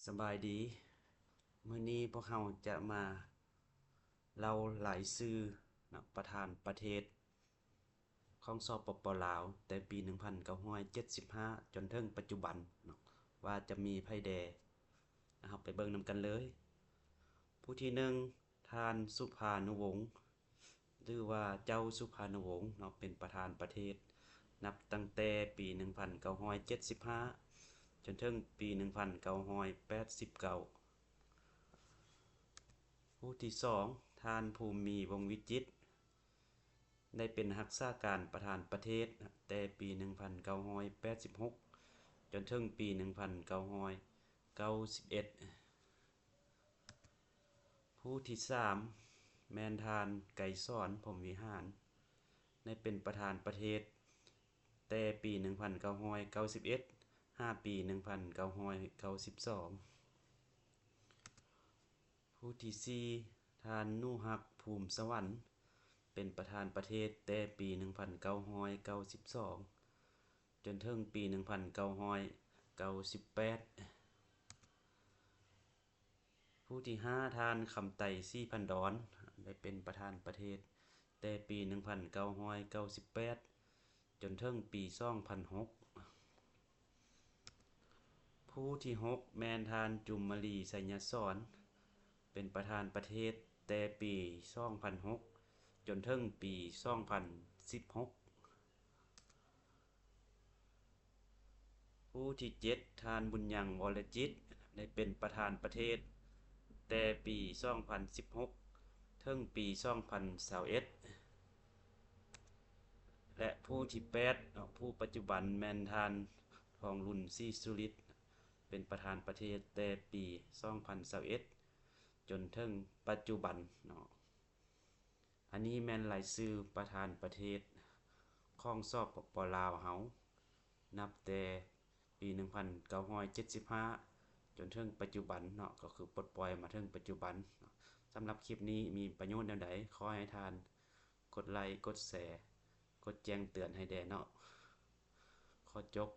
ສະບາຍດີ. ມື້ນີ້ພວກເຮົາຈະມາເລົ່າລາຍຊື່ເນາະ ປະທານປະເທດຂອງ ສປປ ລາວ ແຕ່ປີໜຶ່ງພັນເກົ້າຮ້ອຍເຈັດສິບຫ້າ ຈົນເຖິງປັດຈຸບັນເນາະ ວ່າຈະມີໃຜແດ່. ເຮົາໄປເບິ່ງນຳກັນເລີຍ. ຜູ້ທີໜຶ່ງ ທ່ານສຸພານຸວົງ ຫຼືວ່າເຈົ້າສຸພານຸວົງເນາະ ເປັນປະທານປະເທດ ນັບຕັ້ງແຕ່ປີໜຶ່ງພັນເກົ້າຮ້ອຍເຈັດສິບຫ້າ ຈົນເຖິງປີໜຶ່ງພັນເກົ້າຮ້ອຍແປດສິບເກົ້າ. ຜູ້ທີສອງ ທ່ານ ພູມມີ ວົງວິຈິດ ໄດ້ເປັນຮັກສາການປະທານປະເທດ ແຕ່ປີໜຶ່ງພັນເກົ້າຮ້ອຍແປດສິບຫົກ ຈົນເຖິງປີໜຶ່ງພັນເກົ້າຮ້ອຍເກົ້າສິບເອັດ. ຜູ້ທີສາມ ແມ່ນທ່ານ ໄກສອນ ພົມວິຫານ ໄດ້ເປັນປະທານປະເທດ ແຕ່ປີໜຶ່ງພັນເກົ້າຮ້ອຍເກົ້າສິບເອັດ ຫາປີໜຶ່ງພັນເກົ້າຮ້ອຍເກົ້າສິບສອງ. ຜູ້ທີສີ່ ທ່ານ ໜູຮັກ ພູມສະຫວັນ ເປັນປະທານປະເທດ ແຕ່ປີໜຶ່ງພັນເກົ້າຮ້ອຍເກົ້າສິບສອງ ຈົນເຖິງປີໜຶ່ງພັນເກົ້າຮ້ອຍເກົ້າສິບແປດ. ຜູ້ທີຫ້າ ທ່ານ ຄຳໄຕ ສີພັນດອນ ໄດ້ເປັນປະທານປະເທດ ແຕ່ປີໜຶ່ງພັນເກົ້າຮ້ອຍເກົ້າສິບແປດ ຈົນເຖິງປີສອງພັນຫົກ. ຜູ້ທີຫົກ ແມ່ນທ່ານ ຈູມມະລີ ໄຊຍະສອນ ເປັນປະທານປະເທດ ແຕ່ປີສອງພັນຫົກ ຈົນເຖິງປີສອງພັນສິບຫົກ. ຜູ້ທີເຈັດ ທ່ານ ບຸນຍັງ ວໍລະຈິດ ໄດ້ເປັນປະທານປະເທດ ແຕ່ປີສອງພັນສິບຫົກ ເຖິງປີສອງພັນຊາວເອັດ. ແລະ ຜູ້ທີແປດເນາະ ຜູ້ປັດຈຸບັນແມ່ນທ່ານ ທອງລຸນ ສີສຸລິດ ເປັນປະທານປະເທດ ແຕ່ປີສອງພັນຊາວເອັດ ຈົນເຖິງປັດຈຸບັນເນາະ. ອັນນີ້ແມ່ນລາຍຊື່ປະທານປະເທດຂອງ ສປປ ລາວ ເຮົາ ນັບແຕ່ປີໜຶ່ງພັນເກົ້າຮ້ອຍເຈັດສິບຫ້າ ຈົນເຖິງປັດຈຸບັນເນາະ ກໍຄືປົດປ່ອຍມາເຖິງປັດຈຸບັນເນາະ. ສຳລັບຄລິບນີ້ມີປະໂຫຍດແນວໃດ ຂໍໃຫ້ທ່ານກົດໄລ ກົດແຊ ກົດແຈ້ງເຕືອນໃຫ້ແດ່ເນາະ. ຂໍຈົບ